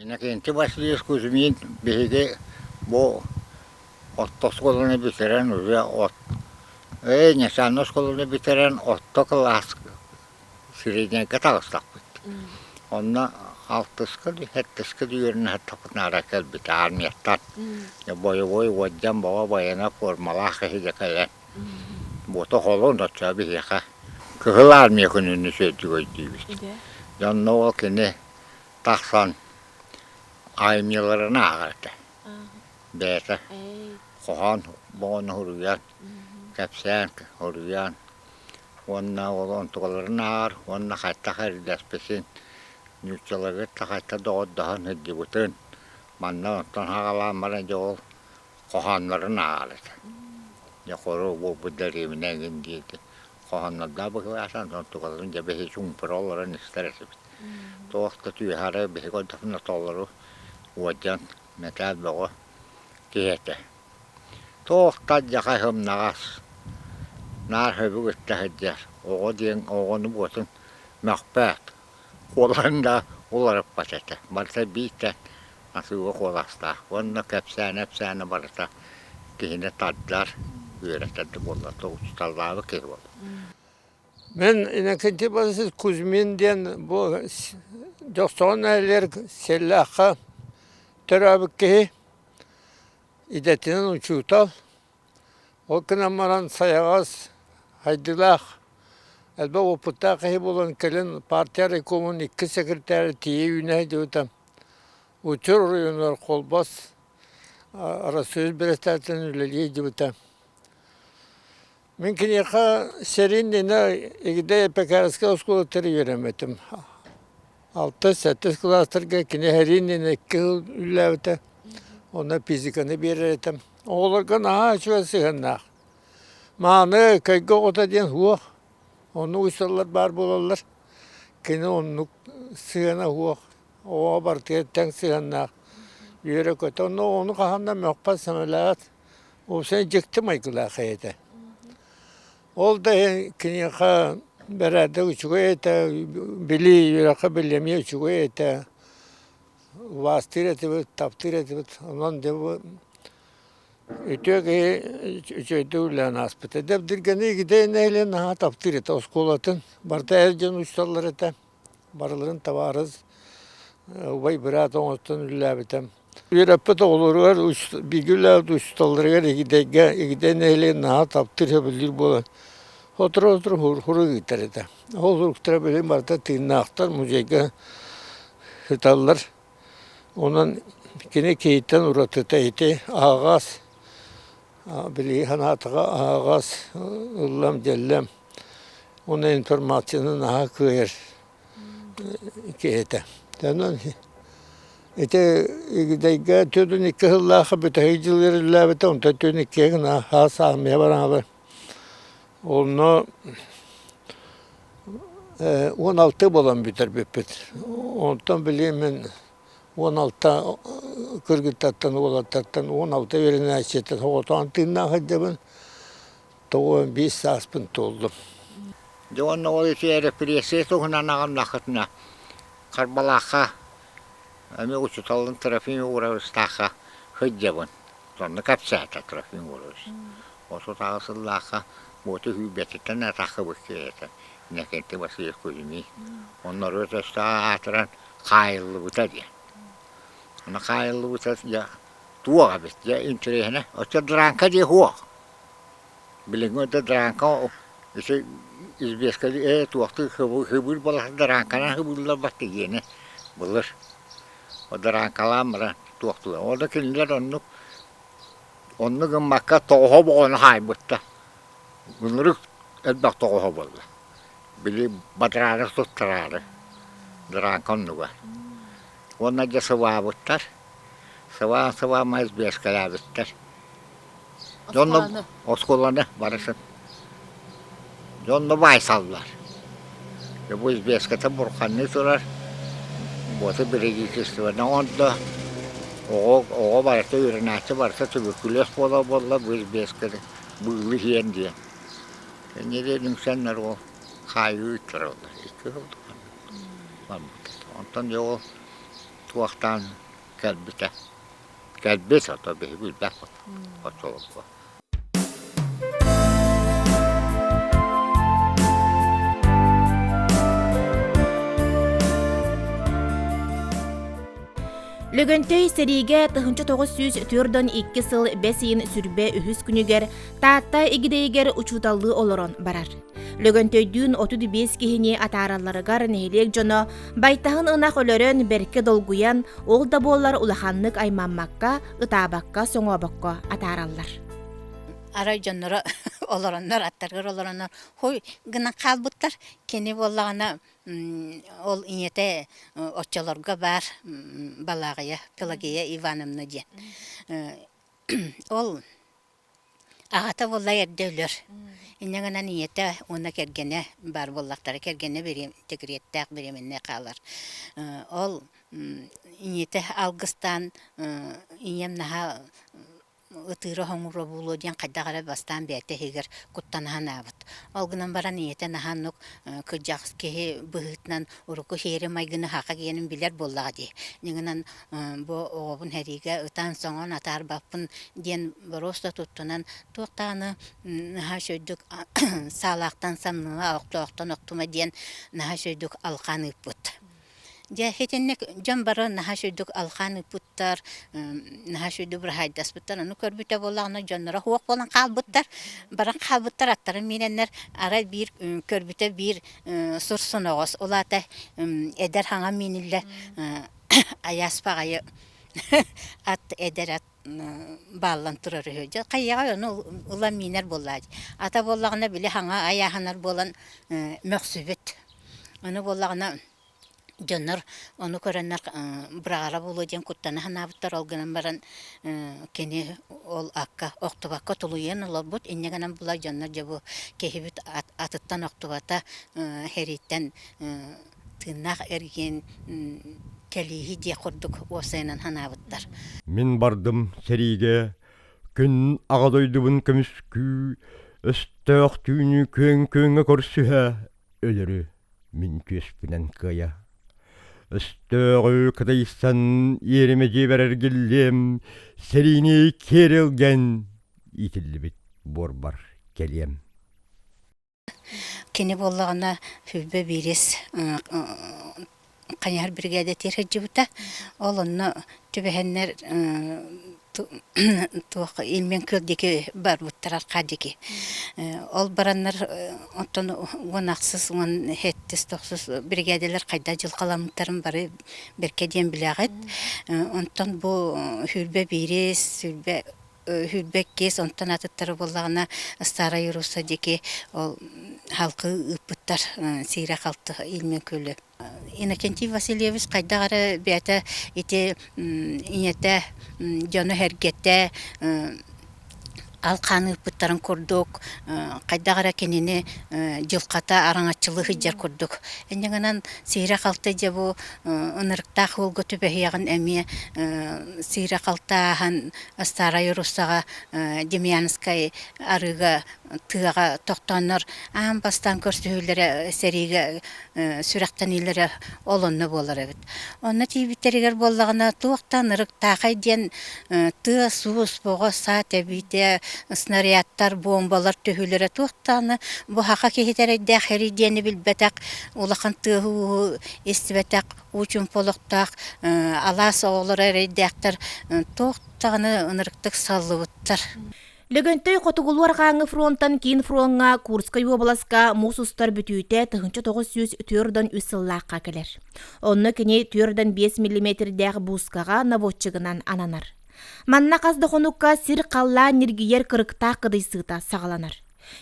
Иннокентий Васильевич Кузьмин биһиги бу орто оскуоланы бүтэрэн уже от начальнай оскуоланы бүтэрэн орто кылаас среднэйгэ таҕыстахпыт. Онно алтыска сэттиска үөрэнэ сыттахпытына кэлбит армияттан бойобуой уодьан бөҕө военнай формалаах киһи кэлэн буота холун оччо биһиэхэ Кыһыл Армия күнүн үчүгэйдик өйдүүбүт. Дьонно ол кини тахсан айымньыларын ааҕар этэ. Бэйэтэ хоһоон боҕону суруйан, кэпсээн суруйан уонна ол онтукаларын ааҕар уонна хайдах эрдэспитин, нууччаларга хайдах доҕордоһон сылдьыбытын манна онтон саҕалаан баран дьэ ол хоһооннорун ааҕар этэ. Дьэ хоруо буолбут дэриэбинэ эҥин диэки хоһооннордоох быһыылаах онтукаларын дьэ биһи чуумпура олорон истэр этибит. Туох да түөһэ биһиги ойдохпутуна толору уодьан мэтээл бөҕө киһи этэ. Туох да алдьархай сымнаҕас, наар сөбү кытта сылдьар, оҕо диэн оҕону буотун мөхпөт, куолаһын да уларыппат этэ. Барыта бииртэн атыыга куоластаах уонна кэпсээнэ-ипсээнэ барыта киһини тардар, үөрэтэр да буолла, учууталлаабыт киһи буолла. Мин Иннокентий Борисович Кузьмин диэн бу Дьохсоҕон нэһилиэгэр Сэллээххэ төрөөбүт киһи, идэтинэн учуутал. Ол гынан баран сайаҕас, хайдыылаах, элбэх уопуттаах киһи буолан кэлин партия райкомун икки секретарь тиийэ үүнэ сылдьыбыта. Учур оройуонугар Холбос Арассыыйа бэрэстээтэлин үлэлии сылдьыбыта. Мин киниэхэ сэрии иннинэ Игидэй Пекарскай оскуолатыгар үөрэммитим. Алтыс-сэттис кылаастарга кини сэрии иннинэ икки сыл үлэлээбитэ. Онно физиканы биэрэр этим. Оҕолорго наһаа үчүгэй сыһыаннаах. Мааны көйгө оҕото диэн суох. Оннук учууталлар баар буолаллар. Кини оннук сыһыана суох. Оҕо барытыгар тэҥ сыһыаннаах. Үөрэ-көтө. Онно оҕону хаһан да мөхпөт, сэмэлээбэт. Уопсай дьикти майгылаах этэ. Ол да иһин киниэхэ бэрээдэк үчүгэй этэ, билии үөрэххэ билимиэ үчүгэй этэ. Убаастыыр этибит, таптыыр этибит. Онон дьэ бу үтүө киһи үчүгэйдик үлэлээн ааспыта. Дэбдиргэни Игидэй нэһилиэгин наһаа таптыыр этэ оскуолатын. Барыта эр дьон учууталлар этэ. Барыларын табаарыс, убай-быраат оҥостон үлэлээбитэ. Үөрэппит оҕолоругар, бииргэ үлэлээбит учууталларыгар Игидэйгэ, Игидэй нэһилиэгин наһаа таптыыр, сөбүлүүр буолан, сотору-сотору сурук ыытар этэ. Ол суруктара билигин барыта тыыннаахтар, музейга сыталлар. Онон кини киһиттэн уратыта ити аһаҕас, билигин санаатаҕа аһаҕас, ыллам-дьэллэм. Уонна информацияны наһаа кыайар киһи этэ. Онон ити Игидэйгэ 42 сыллаахха бүтэһик дьыл үлэлээбитэ, онтон 42 гына хаас аармыйа бараҥалар. Онно 16 буолан бүтэрбиппит. Онтон билигин мин 16 кыргыттартан, уолаттартан 16 үөрэнээччиттэн соҕотоҕун тыыннаах сылдьабын. 95 сааспын туоллум. Дьэ уонна ол ити эрэпириэссийэ туһунан аҕыннаххытына, Харбалаахха эмиэ учууталын Трофим Егоровичтаахха сылдьабын. Сонно кэпсээтэ Трофим Егорович. 38 сыллаахха буоту сүүрбэтиттэн атаххыбыт киһи Иннокентий Васильевич Кузьмин. Онно өстөөх аатыран хаайыллыбыта диэн. Аны хаайыллыбыта дьэ туох эбит дьэ интэриэһинэ. Оччо дранка диэ суох. Билиҥҥи да дранка ити известкали ээ туохтуу хыбыыр буолар дранканан хыбыыллар диэни былыр дранкалаан баран туохтуулар. Ол да кинилэр оннук оннук гыммакка тоҕоһо боҕону хаайбыттар. Ынырык элбэх тоҕоһо буолла. Били бадарааны туттараары дранка оннуга. Уонна дьэ сыбаабыттар. Сыбаан-сыбаан избиэскэлээбиттэр. Дьонно оскуоланы барысын. Дьонно баайсаллар. Бу избиэскэтэ бурханныы турар. Буота правительствоны оҥордо. Оҕо, оҕо барыта үөрэнээччи барыта туберкулез буола буолла бу избиэскэни быылы сиэн диэн. Инньэ үҥсэннэр ол хаайыы ыыттараллар. Икки сыл барбыт. Онтон дьэ ол. туохтаан кэлбитэ. Кэлбит ото биһи билбэппит оччолорго. Лөгөнтөй сэриигэ 1942 сыл бэс ыйын сүрбэ үһүс күнүгэр Таатта Игидэйигэр учууталлыы олорон барар. Лөгөнтөйдүүн 35 киһини атааралларыгар нэһилиэк дьоно байтаһын ынах өлөрөн бэркэ долгуйан, ол да буоллар улаханнык аймаммакка, ытаабакка, соҥообокко атаараллар. Арай дьонноро олороннор, аттарыгар олороннор хуй гынан хаалбыттар. Кини буоллаҕына ол ийэтэ оччолорго баар Балааҕыйа Пелагея Ивановна диэн. Ол аҕата буолла эрдэ өлөр. Инньэ гынан ийэтэ уонна кэргэнэ баар буоллахтара. Кэргэнэ декреттээх беременнэй хаалар. Ол ийэтэ алгыстаан ийэм наһаа ытыыра хоҥура буолуо диэн хайдах эрэ бастаан бэйэтэ иһигэр куттана санаабыт. Ол гынан баран ийэтэ наһаа оннук кырдьаҕас киһи быһыытынан урукку сиэри-майгыны хака киэнин билэр буоллаҕа дии. Дьиҥинэн бу оҕобун сэриигэ ытаан-соҥоон атаарбаппын диэн боруоста туттунан туох даҕаны наһаа үчүгэйдик саалаахтан самныма, охтоохтон охтума диэн наһаа үчүгэйдик алҕаан ыыппыт. Дьэ, итинник дьон бары наһаа үчүгэйдик алҕаан ыыппыттар, наһаа үчүгэйдик быраһаайдаспыттар. Ону көрбүтэ буоллаҕына, дьонноро суох буолан хаалбыттар. Баран хаалбыттар, аттарын миинэннэр, арай биир көрбүтэ биир сур соноҕос, ол аата эдэр хаҥа мииниллэр айаас баҕайы ат, эдэр ат бааллан турар үһү. Дьэ, хайыаҕай ону ылан миинэр буоллаа дии. Ата буоллаҕына, били хаҥа айааһанар буолан мөхсүбүт. Ону буоллаҕына дьоннор ону көрөннөр быраҕара буолуо диэн куттана санаабыттар, ол гынан баран кини ол акка охтубакка тулуйан олорбут, инньэ гынан була дьоннор дьэ бу киһибит атыттан охтубата сэрииттэн тыыннаах эргиэн кэлииһи диэх курдук уопсайынан санаабыттар. Мин бардым сэриигэ, күн аҕа дойдубун көмүскүү, өстөөх түүнү күөҥ күөҥҥэ көрсүһэ өлөрү мин түөспүнэн кыайа. Өстөөҕү кыдыйсан иэримэ дьиэбэр эргиллиэм, сэриини киэр илгэн иитиллибит буорбар кэлиэм. Кини буоллаҕына 21 хайыһар биригээдэтигэр сылдьыбыта. Ол онно түбэһэннэр туох Ильмень күөл диэки барбыттар арҕаа диэки. Ол бараннар оттон уон ахсыс, уон сэттис, тохсус биригээдэлэр хайдах дьылҕаламмыттарын бары бэркэ диэн билэҕит. Онтон бу 21, 22, онтон атыттара буоллаҕына Старая Руссия диэки ол халкы ыыппыттар сиирэ-халты Ильмень күөлү. Иннокентий Васильевич хайдах эрэ бэйэтэ ити ийэтэ дьоно-сэргэтэ алхаан ыыппыттарын курдук хайдах эрэ кинини дьылҕата араҥаччылыы сылдьар курдук. Инньэ гынан сиирэ-халты дьэ бу ынырыктаах уолга түбэһиэҕин эмиэ сиирэ-халты ааһан Старай Руссаҕа Демьянскай арыыга тыаҕа тохтооннор аан бастаан көрсүһүүлэрэ сэриигэ сүрэхтэниилэрэ ол онно буолар эбит. Онно тиийбиттэригэр буоллаҕына туох да ынырыктаахай диэн тыас-уус боҕо саа тэбиитэ, снарядтар, буомбалар түһүүлэрэ туох даҕаны бу саха киһитэ эрэйдээх сэрии диэни билбэтэх, улахан тыаһы-ууһу истибэтэх уу чуумпу олохтоох алаас оҕолоро эрэйдээхтэр туох даҕаны ынырыктык саллыбыттар. Лөгөнтөй Хотугулуу-Арҕааҥҥы фронтан киин фроҥҥа Курскай уобаласка муус устар бүтүүтэ 1943 сыллаахха кэлэр. Онно кини 4,5 миллиметрдээх буускаҕа наводчигынан ананар. Манна хас да хонукка сир-халлаан ньиргийэр кырыктаах кыдыйсыыта саҕаланар.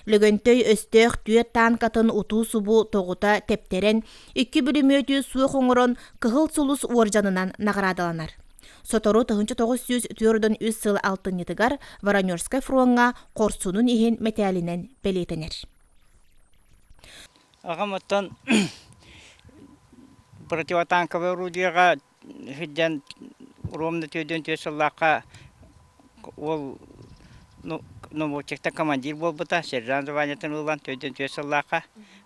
Лөгөнтөй өстөөх түөрт таанкатын утуу-субу тоҕута тэптэрэн, икки бүлүмүөтү суох оҥорон Кыһыл Сулус уордьанынан наҕараадаланар. Сотору 1943 сыл алтынньытыгар Воронежскай фроҥҥа хорсунун иһин мэтээлинэн бэлиэтэнэр. Аҕам оттон противотанковай орудиеҕа сылдьан ровно 44 сыллаахха уол наводчиктан командир буолбута, сержант званиетын ылан 44 сыллаахха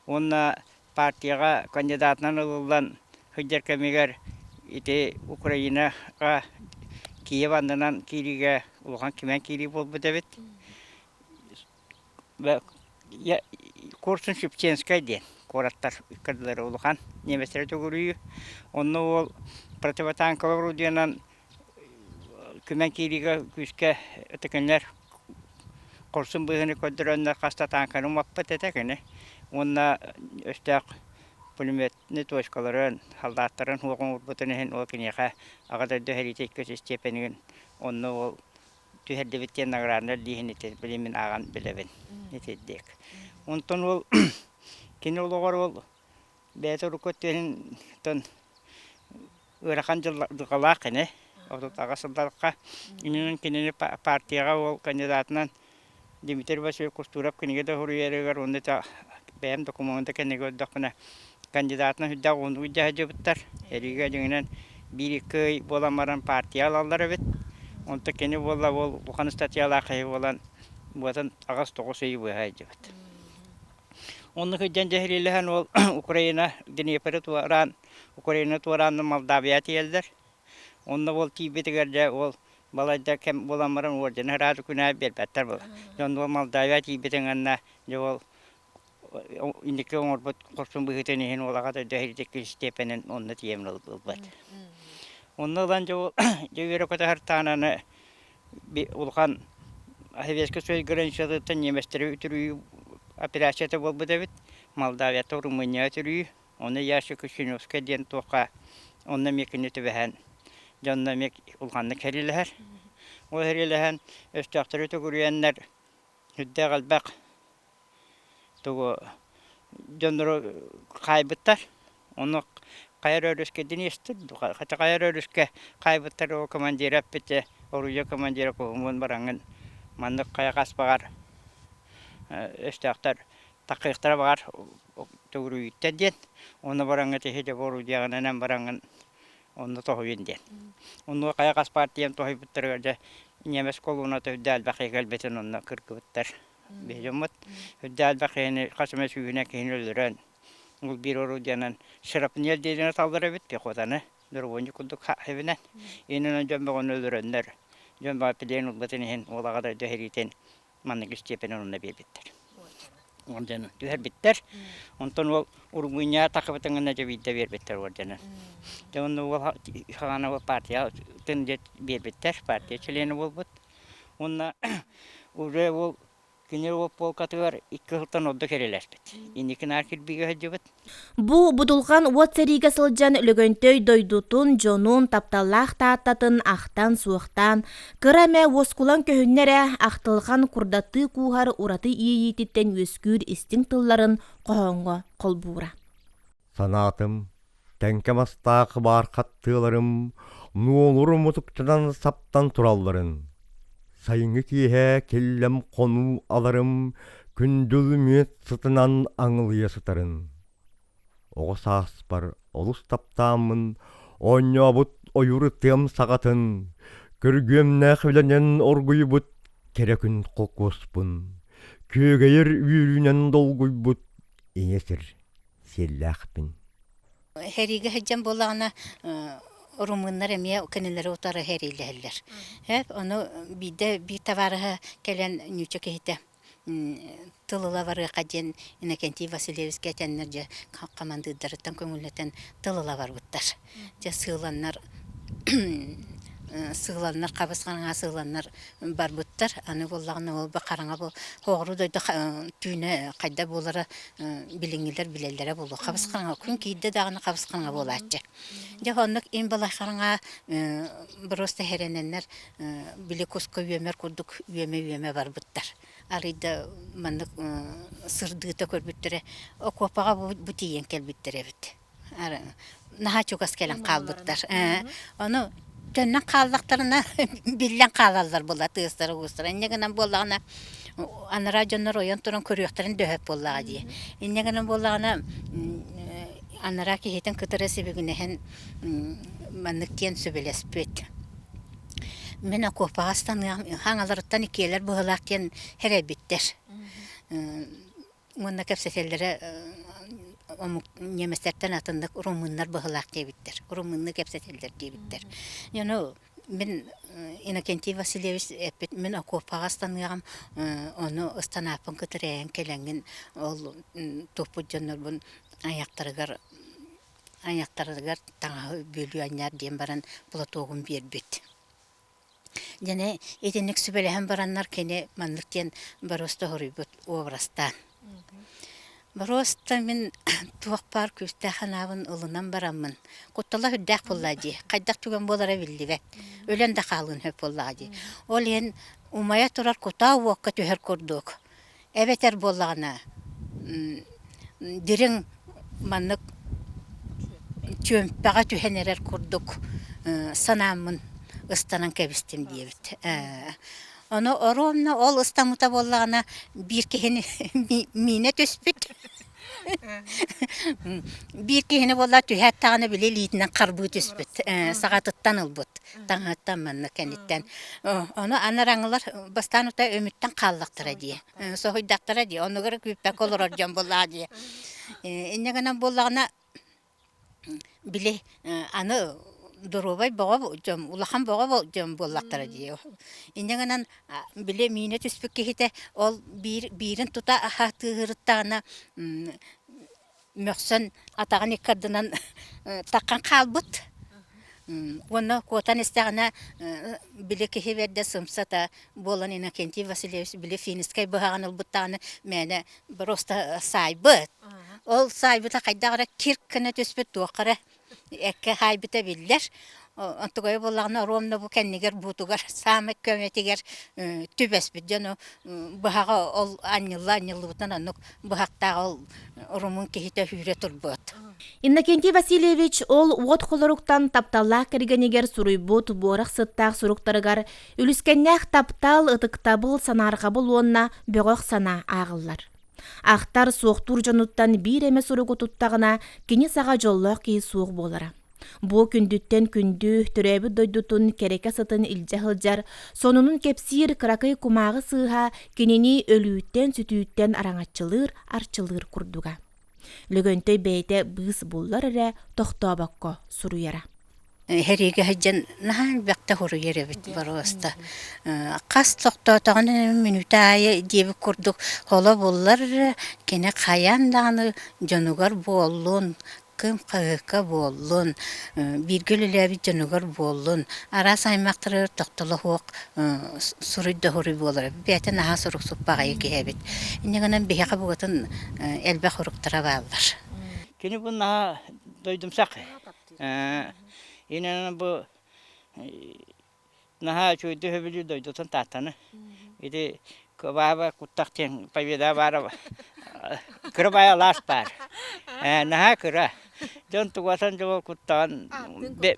уонна партияҕа кандидатынан ылыллан сылдьар кэмигэр Ити Украинаҕа Киев аннынан киириигэ улахан кимэн киирии буолбут эбит. Курсун Шевченскай диэн куораттар ыккардылара улахан немецтэрэ төгүрүйүү. Онно уол противотанковай орудиенан күмэн киириигэ күүскэ ытыкыннар хорсун быһыыны көрдөрөннөр хаста танканы умаппыт этэ кини. Уонна өстөөх пулеметный точкаларын, салдааттарын суох оҥорбутун иһин ол киниэхэ Аҕа дойду сэриитэ иккис истиэпэнигин онно ол түһэрдибит диэн награднар дииһин ити билин мин ааҕан билэбин итирдик. Онтон ол кини олоҕор ол бэйэтэ урукку өттүнэн ыарахан дьылҕалаах кини 38 сылларга иннинэн кинини партияҕа ол кандидатынан Дмитрий Васильевич Кустуров кинигэ да суруйарыгар уонна да бэйэм докумуонун да кэннигэр көрдөхпүнэ кандидатынан сүрдээх уһуннук илдьэ сылдьыбыттар. Эриигэ дьиҥинэн биир-икки ый буолан баран партия ылаллар эбит. Онтон кини буолла ол улахан ыстатыйалаах киһи буолан буотан аҕыс-тоҕус ыйы быһа сылдьыбыт. Оннук илдьэн дьэһириилэһэн ол Украина Днепры туораан Украина туораан Молдавия тиийэллэр. Онно ол тиийбитигэр дьэ ол балайда кэм буолан баран ордены ырааты күнэ биэрбэттэр була. Дьон ол Молдавия тиийбитин гэннэ дьэ ол инники оҥорбут хорсун быһыытын иһин ол аҕа дойду иһирдьикки степенин онно тиийэн ылбат. Онно ылан дьэ ол дьэ үөрэ көтөһөр таананы улахан Советский Союз границатыттан немецтэри үтүрүйүү операцията буолбут эбит. Молдавияттан Румынияҕа үтүрүйүү. Ону Яша Кишиневскай диэн туохха онно эмиэ кини түбэһэн дьонно эмиэ улаханнык сэриилэһэр. Ол сэриилэһэн өстөөхтөрү төгүрүйэннэр сүрдээх элбэх тугу дьоннору хаайбыттар. Ону хайа эрэ өрүскэ Днестр хотя хайа эрэ өрүскэ хаайбыттар ол командира эппитэ орудие командира куһумун бараҥҥын маннык хайа хас баҕар өстөөхтөр такыахтара баҕар төгүрүйүттэр диэн онно бараҥҥа тиһи дьэ орудиеҕынан бараҥҥын онно тоһуйун диэн. Онно хайа хас партиям тоһуйбуттарыгар дьэ ньиэмэс колонната үрдэ элбэх киһи кэлбитин онно кыргыбыттар. Биһи дьоммут үрдэ элбэх киһини хас эмэ сүүһүнэн киһини өлөрөн ол биир орудиенан шрапнель диэни аталлар эбит пехотаны дорогуонньук курдук хэбинэн иннинэн дьон бөҕөнү өлөрөннөр дьон баҕа плен ылбытын иһин уол аҕа дойду сэриитин маннык истиэпэни онно биэрбиттэр. Ордены түһэрбиттэр. Онтон ол Ургунья тахыбытыҥына дьэ биирдэ биэрбиттэр ордены. Дьэ онно уол хаана ол партия тын дьэ биэрбиттэр, партия членэ буолбут. Уонна уже ол кини ол полкатыгар икки сылтан ордук эрэлэспит. Инники наар кирбиигэ сылдьыбыт. Бу будулҕан уот сэриигэ сылдьан Лөгөнтөй дойдутун, дьонун, тапталлаах Тааттатын ахтан-суохтаан, кыра эмэ уоскулаҥ көһүннэ эрэ ахтылҕан курдаттыы кууһар ураты иэйиититтэн үөскүүр истиҥ тылларын хоһооҥҥо холбуура. Санаатым, тэҥкэ мастаах баархат тыаларым нуолур мутукчанан саптан туралларын, сайыҥҥы киэһэ киллэм хонуу аларым күндүл мүөт сытынан аҥылыйа сытарын. Оҕо сааспар олус таптааммын оонньообут ойуур тыам саҕатын, күргүөмнээх үлэнэн оргуйбут кэрэ күн холкуоспун, күөгэйэр үөрүүнэн долгуйбут ийэ сир сиэллээхпин. Сэриигэ сылдьан буоллаҕына румыннар эмиэ кинилэри утары сэриилэһэллэр. Ону биирдэ биир табаарыһа кэлэн ньуучча киһитэ тыл ыла барыахха диэн Иннокентий Васильевичка этэннэр дьэ хамандыырдарыттан көҥүллэтэн тыл ыла барбыттар. Дьэ сыыланнар сыыланнар хабыс хараҥа сыыланнар барбыттар. Аны буоллаҕына ол хараҥа хоҕуруу дойду түүнэ хайда буолара билиҥҥилэр билэллэрэ буолуо. Хабыс хараҥа күн киирдэ даҕаны хабыс хараҥа буолааччы. Дьэ оннук им балай хараҥа просто хэрэнэннэр били куска үөмэр курдук үөмэ-үөмэ барбыттар. Арыйда маннык сырдыыта көрбүттэрэ окуопаҕа бу тиийэн кэлбиттэр эбит. Наһаа чугас кэлэн хаалбыттар. Ону төннөн хааллахтарына биллэн хаалаллар буолла тыастара-уустара. Инньэ гынан буоллаҕына анараа дьоннор ойон туран көрүөхтэрин дөһөп буоллаҕа дии. Инньэ гынан буоллаҕына анараа киһитин кытары сибигинэһэн маннык диэн сүбэлэспит. Мин окуопаҕа ыстаныам хаҥаларыттан иккиэлэр быһыылаах диэн сэрэйбиттэр. Уонна кэпсэтэллэрэ. омук немецтэртэн атыннык румыннар быһыылаах диэбиттэр, румынныы кэпсэтэллэр диэбиттэр. Ону мин Иннокентий Васильевич эппит мин окуопаҕа ыстаныаҕым, ону ыстанааппын кытары эйэн кэлэҥҥин ол туппут дьоннорбун айахтарыгар айахтарыгар таҥаһы бүөлүү анньаар диэн баран платогун биэрбит. Дьэни итинник сүбэлэһэн бараннар кини маннык диэн боруоста хоруйбут уобарастаан. Боруоста мин туох баар күүстээх санаабын ылынан бараммын, куттала сүрдээх буоллаа дии, хайдах түгэн буолара биллибэт, өлөн да хаалыан сөп буоллаҕа дии. Ол иһин умайа турар кутаа уокка түһэр курдук Эбэтэр буоллаҕына дириҥ маннык чүөмпэҕэ түһэн эрэр курдук санааммын ыстанан кэбистим диэбит. Ону оруобуна ол ыстаммыта буоллаҕына биир киһини миинэ түспүт. Биир киһини буолла түһээт даҕаны били илиитинэн харбыы түспүт, саҕатыттан ылбыт, таҥаһыттан манна кэнниттэн. Ону анараҥылар бастаан утаа өмүттэн хааллахтара дии, соһуйдахтара дии, оннугар күүппэккэ олорор дьон буоллаҕа дии. Инньэ гынан буоллаҕына Били аны доруобай бөҕө дьон, улахан бөҕө дьон буоллахтара дии. Инньэ гынан били миинэ түспүт киһитэ ол биир биирин тута тыаһырыттаҕына мөхсөн атаҕын икки ардынан таххан хаалбыт. Уонна куотан истэҕинэ били киһи бэрдэ сымсата буолан Иннокентий Васильевич били финскэй быһаҕын ылбыттаҕына мээнэ просто саайбыт. Ол саайбыта хайдах эрэ кирк гына түспүт туохха эрэ эккэ хаайбыта биллэр. Онтугайа буоллаҕына ровно бу кэннигэр буутугар саамай көмөтүгэр түбэспит дьону быһаҕа ол анньылла анньыллыбытынан оннук быһахтаах ол румын киһитэ сүүрэ турбут. Иннокентий Васильевич ол уот холоруктан тапталлаах кэргэнигэр суруйбут буорах сыттаах суруктарыгар үлүскэннээх таптал, ытыктабыл, санаарҕабыл уонна бөҕөх санаа ааҕыллар. Ахтар, суохтуур дьонуттан биир эмэ суругу туттаҕына, кини саҕа дьоллоох киһи суох буолара. Бу күндүттэн күндү, төрөөбүт дойдутун кэрэкэ сытын илдьэ сылдьар, сонунун кэпсиир кыракый кумааҕы сыыһа кинини өлүүттэн-сүтүүттэн араҥаччылыыр, арчылыыр курдуга. Лөгөнтөй бэйэтэ быыс буллар эрэ тохтообокко суруйара. Сэриигэ сылдьан наһаа элбэхтэ суруйар эбит боруоста. Хас тохтоотоҕуна мүнүүтэ аайы диэбит курдук холо буллар эрэ, кини хайаан даҕаны дьонугар буоллун, кым хаһыакка буоллун, бииргэ үлэлээбит дьонугар буоллун, араас аймахтарыгар тохтоло суох суруй да суруй буолара. Бэйэтэ наһаа суруксут баҕайы киһи эбит. Инньэ гынан биһиэхэ букатын элбэх суруктара бааллар. Кини бу наһаа дойдумсах Инэн бу наһаа үчүгэйдик сөбүлүүр дойдутун Тааттаны. Ити кыбааба куттах диэн победа баара кыра баай алаас баар. Наһаа кыра. Дьон тугасан дьоло куттаҕын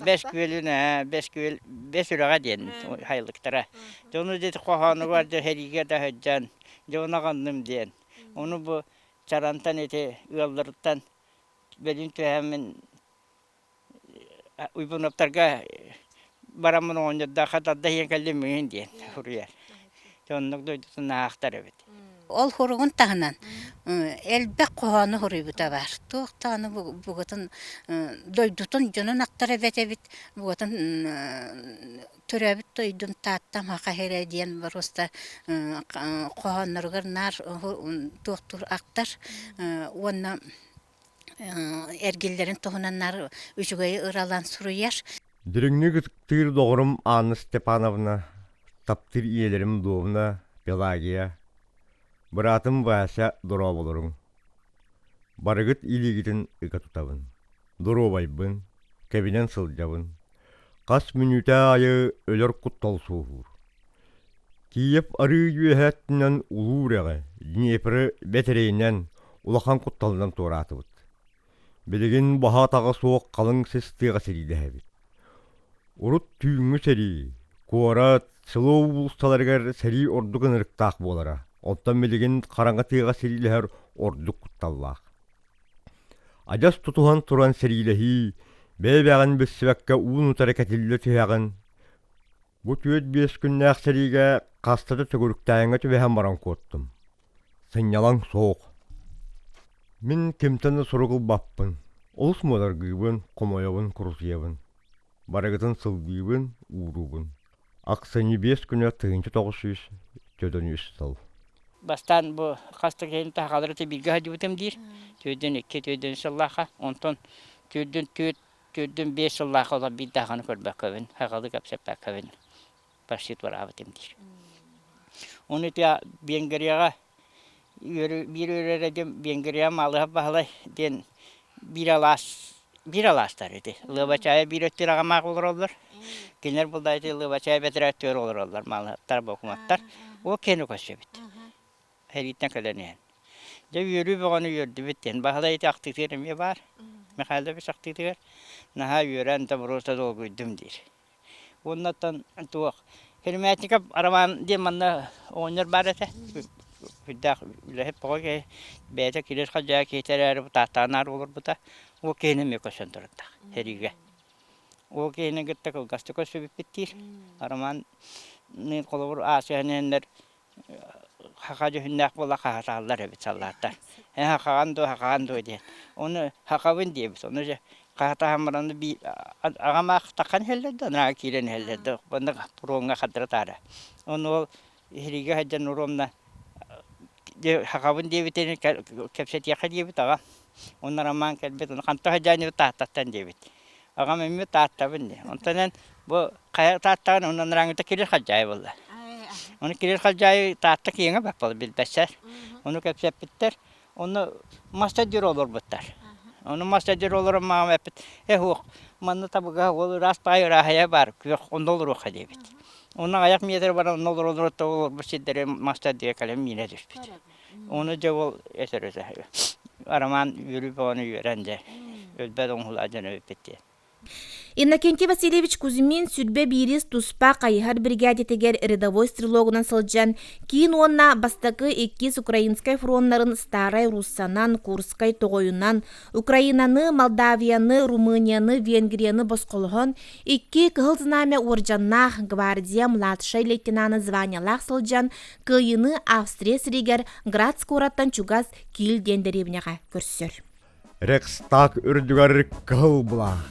бэс күөлүн бэс күөл бэс үрэҕэ диэн хайылыктара. Дьону дьэ хоһоонугар дьэ сэриигэ да сылдьан дьону аҕынным диэн. Ону бу Чарантан ити ыалларыттан Бэлиин түһээммин Уйбуновтарга бараммын оҕонньордооххо тарда иһэн кэллим миигин диэн суруйар. Дьэ оннук дойдутун аахтар эбит. Ол хоругун таһынан элбэх хоһоону хоруйбута баар. Туох даҕаны бугатын дойдутун дьонун ахтар эбэт эбит, бугатын төрөөбүт дойдум Тааттам Хаха сирэ диэн боруоста хоһоонноругар наар туохтуур ахтар уонна эргиллэрин туһунан наар үчүгэйи ыралаан суруйар. Дириҥник ытыктыыр доҕорум Анна Степановна, таптыыр ийэлэрим Дуобуна, Пелагия, быраатым Вася дорооболоруҥ. Барыгыт илиигитин ыга тутабын. Доруобайбын, кэбинэн сылдьабын. Хас мүнүүтэ аайы өлөр куттал суоһуур. Киев арыы үөһэ өттүнэн улуу үрэҕи, Днепры бэтэрээнинэн улахан кутталынан туораатыбыт. Билигин баһа-атаҕа суох халыҥ сис тыаҕа сэриилэһэбит. Урут түүҥҥү сэрии, куорат, село уулуссаларыгар сэрии ордук ынырыктаах буолара, оттон билигин хараҥа тыаҕа сэриилэһэр ордук кутталлаах. Адьас тутуһан туран сэриилэһии, бэйэ-бэйэҕин билсибэккэ уун-утары кэтиллэ түһэҕин. Бу түөрт-биэс күннээх сэриигэ хаста да төгүрүктээҥҥэ түбэһэн баран куоттум. Сынньалаҥ суох. Мин кимтэн да сурук ылбаппын, олус муодаргыыбын, хомойобун, курутуйабын. Барыгытын сылгыыбын, ууруубун. Ахсынньы биэс күнэ 1943 сыл. Бастаан бу хас да киһини таһаҕалары бииргэ сылдьыбытым диир. Төрдүн икки, төрдүн сыллаахха. Онтон төрдүн түөрт, төрдүн биэс сыллаахха олор биир даҕаны көрбөккөбүн, хаҕалы кэпсэппэккэбин почти туораабытым диир. Ону ити Венгрияҕа биир үөрэрэ диэн Венгрия Маалыһап Баһылай диэн биир алаас биир алаастар ити. Лыбачаайа биир өттүгэр аҕамаах олороллор. Кинилэр булда ити Лыбачаайа бэтэрээ өттүгэр олороллор Маалыһаптар, Бокуматтар. Ол киһини көрсөбүт. Сэрииттэн кэлэн иһэн. Дьэ үөрүү бөҕөнү үөрдүбүт диэн. Баһылай ити ахтыытыгар эмиэ баар. Михайлович ахтыытыгар наһаа үөрэн да просто долгуйдум диир. Уоннаттан туох Керемятников Роман диэн манна оҕонньор баар этэ. Сүрдээх үлэһит тоҕо киһи бэйэтэ кирир хадьаа киһитэ эрээри бытааттаанаар олорбута. Ол киһини эмиэ көрсөн турардаах сэриигэ. Ол киһини кытта кылгастык көрсүбүппүт диир. Роман холобур аасыһан иһэннэр Хаха дьүһүннээх буола хаһатааллар эбит саллааттар. Ээ хахаҕан дуо, хахаҕан дуо диэн. Ону хахабын диэбит. Ону дьэ хаһатаһан баран аҕам аах таххан иһэллэр да, анараа киирэн иһэллэр да, манна пуруоҥҥа хардара таара. Ону ол иһиригэ сылдьан уруомна хахабын диэбитин кэпсэтиэххэ диэбит аҕам. Онно Роман кэлбит, ону хантан сылдьан Тааттаттан диэбит. Аҕам эмиэ Тааттабын диэн. Онтон эн бу хайа Тааттаҕын онон ырааҥыта Кирилл Халдьаайы буолла. Ону Кирилл Халдьаайы Таатта киэҥэ баппал билбэттэр. Ону кэпсэппиттэр. Ону мастер диир олорбуттар. Ону мастер диир олорон маҕам эппит, э уох, манна табыгаһа уол ыраас баай ырааһайа баар, күөх онно олоруохха диэбит. Онно аҕыйах метр баран онно олорон олорбут сирдэри мастер диэ кэлэн миинэ түспүт. Ону дьэ ол этэр этэ. Арамаан үөрүү бөҕөнү үөрэн дьэ өлбөт оҥоһулаах дьон эбиппит диэн. Иннокентий Васильевич Кузьмин сүрбэ биирис туспа хайыһар биригээдэтигэр рядовой стрелогунан сылдьан киин уонна бастакы иккис Украинскай фроннарын Старай Руссанан, Курскай тоҕойунан, Украинаны, Молдавияны, Румынияны, Венгрияны босхолоһон, икки Кыһыл Знамя уордьаннаах гвардия младшай лейтенана званиелаах сылдьан Кыайыыны Австрия сиригэр Грац куораттан чугас Киил диэн дэриэбинэҕэ көрсөр. Рейхстаг үрдүгэр кыһыл былаах.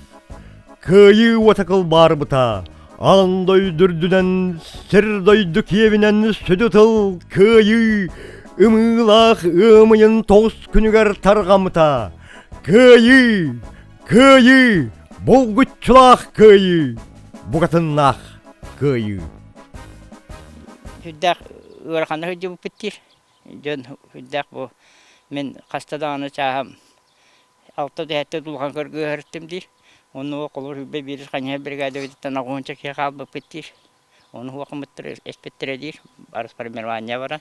Кыайыы уота кылбаарбыта, аан дойду үрдүнэн, сир дойду киэбинэн сүдү тыл кыайыы ымыылаах ыамыйын тоҕус күнүгэр тарҕаммыта. Кыайыы! Кыайыы! Булгуччулаах кыайыы! Букатыннаах кыайыы! Сүрдээх ыараханнык сылдьыбыппыт диир. Дьон сүрдээх бу мин хаста даҕаны чааһым алта дэһэттэ дулҕан көргүөһэртим диир. Онно холобур сүүрбэ биирис хайыһар бригадабытыттан аҕыһынча киһи хаалбыппыт диир. Ону уохуммуттара эспиттэрэ диир. Расформирование баран.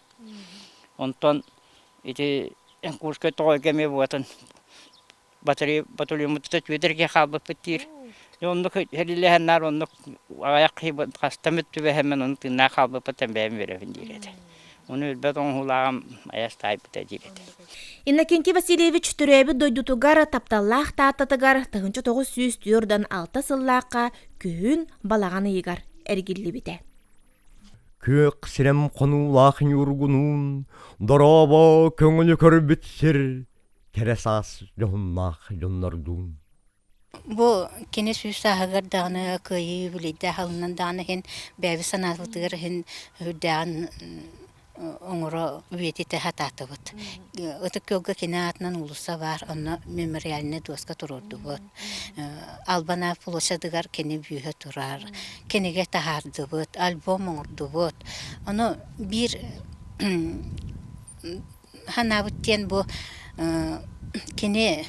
Онтон ити Курскай тоҕойго эмиэ буотун батарея батальоммутута түөдэргэ хаалбыппыт диир. Оннук эриллэһэн наар оннук аҕыйах киһи хастамыт түбэһэммин ону тыыннаах хаалбыппыттан бэйэм үөрэбин диир этэ. Ону өлбөт оҥоһуулааҕым айас таайбыта диир этэ. Иннокентий Васильевич төрөөбүт дойдутугар тапталлаах Тааттатыгар 1946 сыллаахха күһүн балаҕан ыйыгар эргиллибитэ. Күөх сирэм хонуулаах ньургунуун, дорообо көҥүлү көрбүт сир, кэрэ саас дьоһуннаах дьоннордуун. Бу кини сүүс сааһыгар даҕаны кыайыы үбүлүйдээх алынан даҕаны иһин бэйэбит санаабытыгар иһин үрдээҕин оҥоро үйэтитэ сатаатыбыт. Ытык Күөлгэ кини аатынан уулусса баар, онно мемориальнай дуоска туруордубут. Албан Аат площадыгар кини бүүһэ турар. Кинигэ таһаардыбыт, альбом оҥордубут. Ону биир Санаабыт диэн бу кини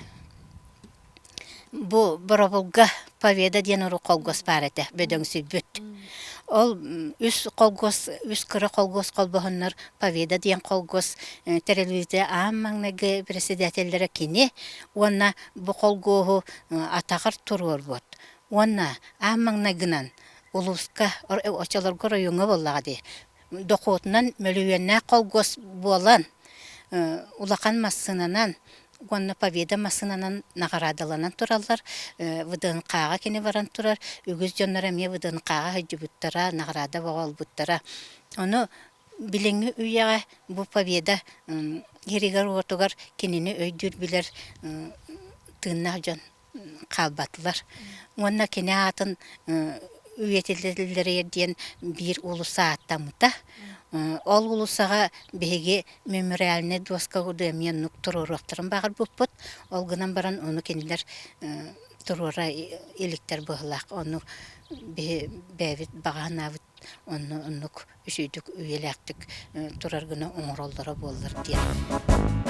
бу Боробулга Победа диэн урут холкуос баар этэ, бөдөҥсүйбүт. Ол үс холкуос, үс кыра холкуос холбоһоннор Победа диэн холкуос тэриллибитэ аан маҥнайгы председателлэрэ кини уонна бу холкуоһу атаҕар туруорбут уонна аан маҥнайгынан улууска, оччолорго оройуоҥҥа буоллаҕа дии, дохуотунан мөлүйүөннээх холкуос буолан, улахан массыынанан уонна Победа массыынанан наҕараадаланан тураллар. ВДНХ-ҕа кини баран турар. Үгүс дьоннор эмиэ ВДНХ-ҕа сылдьыбыттара, наҕараада бөҕө ылбыттара. Ону Билиҥҥи үйэҕэ бу Победа иһигэр-уотугар кинини өйдүүр-билэр тыыннаах дьон хаалбатылар. Уонна кини аатын үйэтитэллэригэр диэн биир уулусса ааттаммыта. Ол уулуссаҕа биһиги мемориальнай дуоска эмиэ оннук туруоруохтарын баҕарбыппыт. Ол гынан баран ону кинилэр туруора иликтэр быһыылаах. Ону биһи бэйэбит баҕа санаабыт онно оннук үчүгэйдик үйэлээхтик турар гына оҥороллоро буоллар диэн.